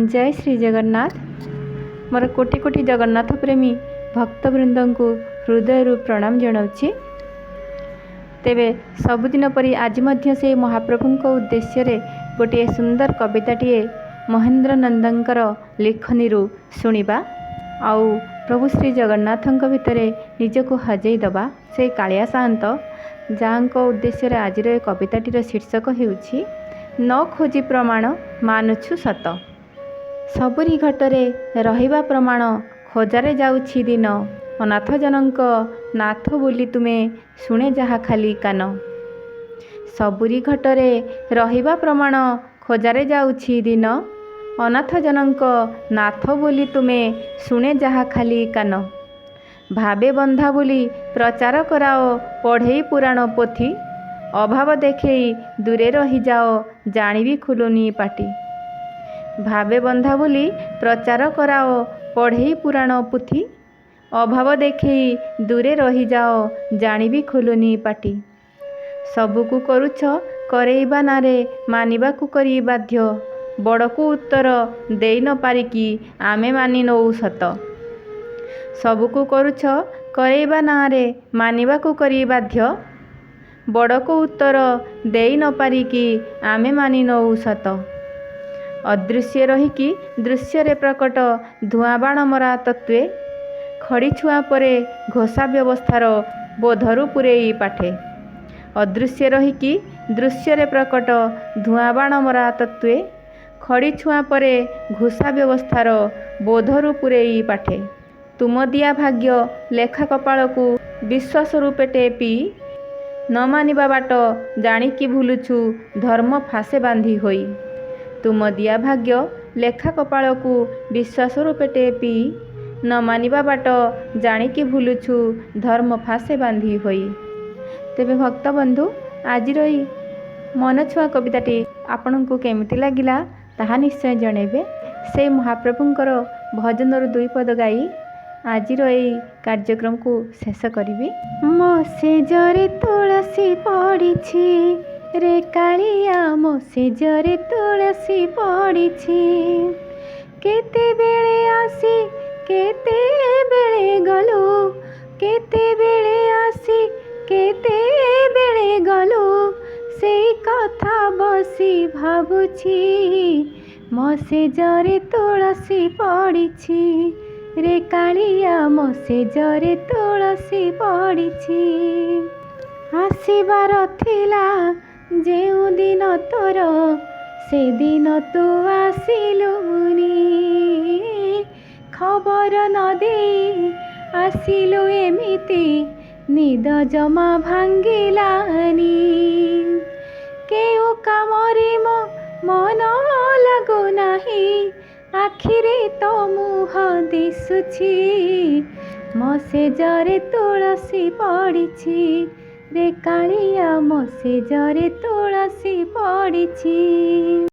ଜୟ ଶ୍ରୀ ଜଗନ୍ନାଥ। ମୋର କୋଟି କୋଟି ଜଗନ୍ନାଥ ପ୍ରେମୀ ଭକ୍ତବୃନ୍ଦଙ୍କୁ ହୃଦୟରୁ ପ୍ରଣାମ ଜଣାଉଛି। ତେବେ ସବୁଦିନ ପରି ଆଜି ମଧ୍ୟ ସେଇ ମହାପ୍ରଭୁଙ୍କ ଉଦ୍ଦେଶ୍ୟରେ ଗୋଟିଏ ସୁନ୍ଦର କବିତାଟିଏ ମହେନ୍ଦ୍ର ନନ୍ଦଙ୍କର ଲିଖନୀରୁ ଶୁଣିବା ଆଉ ପ୍ରଭୁ ଶ୍ରୀ ଜଗନ୍ନାଥଙ୍କ ଭିତରେ ନିଜକୁ ହଜେଇ ଦେବା। ସେ କାଳିଆ ସାଆନ୍ତ, ଯାହାଙ୍କ ଉଦ୍ଦେଶ୍ୟରେ ଆଜିର ଏ କବିତାଟିର ଶୀର୍ଷକ ହେଉଛି ନ ଖୋଜି ପ୍ରମାଣ ମାନୁଛୁ ସତ। ସବୁରି ଘଟରେ ରହିବା ପ୍ରମାଣ ଖୋଜାରେ ଯାଉଛି ଦିନ, ଅନାଥଜନଙ୍କ ନାଥ ବୋଲି ତୁମେ ଶୁଣେ ଯାହା ଖାଲି କାନ। ସବୁରି ଘଟରେ ରହିବା ପ୍ରମାଣ ଖୋଜାରେ ଯାଉଛି ଦିନ, ଅନାଥଜନଙ୍କ ନାଥ ବୋଲି ତୁମେ ଶୁଣେ ଯାହା ଖାଲି କାନ। ଭାବେ ବନ୍ଧା ବୋଲି ପ୍ରଚାର କରାଅ ପଢ଼େଇ ପୁରାଣ ପୋଥି, ଅଭାବ ଦେଖେଇ ଦୂରେ ରହିଯାଅ ଜାଣିବି ଖୋଲୁନି ପାଟି। ଭାବେ ବନ୍ଧା ବୋଲି ପ୍ରଚାର କରାଅ ପଢ଼େଇ ପୁରାଣ ପୋଥି, ଅଭାବ ଦେଖେଇ ଦୂରେ ରହିଯାଅ ଜାଣିବି ଖୋଲୁନି ପାଟି। ସବୁକୁ କରୁଛ କରେଇବା ନାଁରେ ମାନିବାକୁ କରି ବାଧ୍ୟ, ବଡ଼କୁ ଉତ୍ତର ଦେଇ ନ ପାରିକି ଆମେ ମାନି ନଉ ସତ। ସବୁକୁ କରୁଛ କରେଇବା ନାଁରେ ମାନିବାକୁ କରି ବାଧ୍ୟ, ବଡ଼କୁ ଉତ୍ତର ଦେଇ ନ ପାରିକି ଆମେ ମାନି ନଉ ସତ। ଅଦୃଶ୍ୟ ରହିକି ଦୃଶ୍ୟରେ ପ୍ରକଟ ଧୂଆଁ ବାଣ ମରା ତତ୍ତ୍ୱେ, ଖଡ଼ି ଛୁଆଁ ପରେ ଘୋଷା ବ୍ୟବସ୍ଥାର ବୋଧରୁ ପୂରେଇ ପାଠେ। ଅଦୃଶ୍ୟ ରହିକି ଦୃଶ୍ୟରେ ପ୍ରକଟ ଧୂଆଁ ବାଣ ମରା ତତ୍ତ୍ୱେ, ଖଡ଼ି ଛୁଆଁ ପରେ ଘୋଷା ବ୍ୟବସ୍ଥାର ବୋଧରୁ ପୂରେଇ ପାଠେ। ତୁମ ଦିଆ ଭାଗ୍ୟ ଲେଖା କପାଳକୁ ବିଶ୍ୱାସରୁ ପେଟେ ପିଇ, ନ ମାନିବା ବାଟ ଜାଣିକି ଭୁଲୁଛୁ ଧର୍ମ ଫାଶେ ବାନ୍ଧି ହୋଇ। ତୁମ ଦିଆ ଭାଗ୍ୟ ଲେଖା କପାଳକୁ ବିଶ୍ୱାସରୁ ପେଟେ ପିଇ, ନ ମାନିବା ବାଟ ଜାଣିକି ଭୁଲୁଛୁ ଧର୍ମ ଫାଶେ ବାନ୍ଧି ହୋଇ। ତେବେ ଭକ୍ତବନ୍ଧୁ, ଆଜିର ଏଇ ମନଛୁଆଁ କବିତାଟି ଆପଣଙ୍କୁ କେମିତି ଲାଗିଲା ତାହା ନିଶ୍ଚୟ ଜଣାଇବେ। ସେଇ ମହାପ୍ରଭୁଙ୍କର ଭଜନରୁ ଦୁଇ ପଦ ଗାଇ ଆଜିର ଏଇ କାର୍ଯ୍ୟକ୍ରମକୁ ଶେଷ କରିବି। ମୋ ସେଜରେ ତୁଳସୀ ପଡ଼ିଛି ରେ କାଳିଆ, ମୋ ସେଜରେ ତୁଳସୀ ପଡ଼ିଛି। କେତେବେଳେ ଆସି କେତେବେଳେ ଗଲୁ, କେତେବେଳେ ଆସି କେତେବେଳେ ଗଲୁ, ସେଇ କଥା ବସି ଭାବୁଛି। ମୋ ସେଜରେ ତୁଳସୀ ପଡ଼ିଛି ରେ କାଳିଆ, ମୋ ସେଜରେ ତୁଳସୀ ପଡ଼ିଛି। ଆସିବାର ଥିଲା ଯେଉଁଦିନ ତୋର, ସେଦିନ ତୁ ଆସିଲୁନି। ଖବର ନ ଦେଇ ଆସିଲୁ ଏମିତି, ନିଦ ଜମା ଭାଙ୍ଗିଲାନି। କେଉଁ କାମରେ ମୋ ମନ ଲାଗୁନାହିଁ, ଆଖିରେ ତୋ ମୁହଁ ଦିଶୁଛି। ମୋ ସେଜରେ ତୁଳସୀ ପଡ଼ିଛି ରେ କାଳିଆ, ମୋ ସେଜରେ ତୁଳସୀ ପଡ଼ିଛି।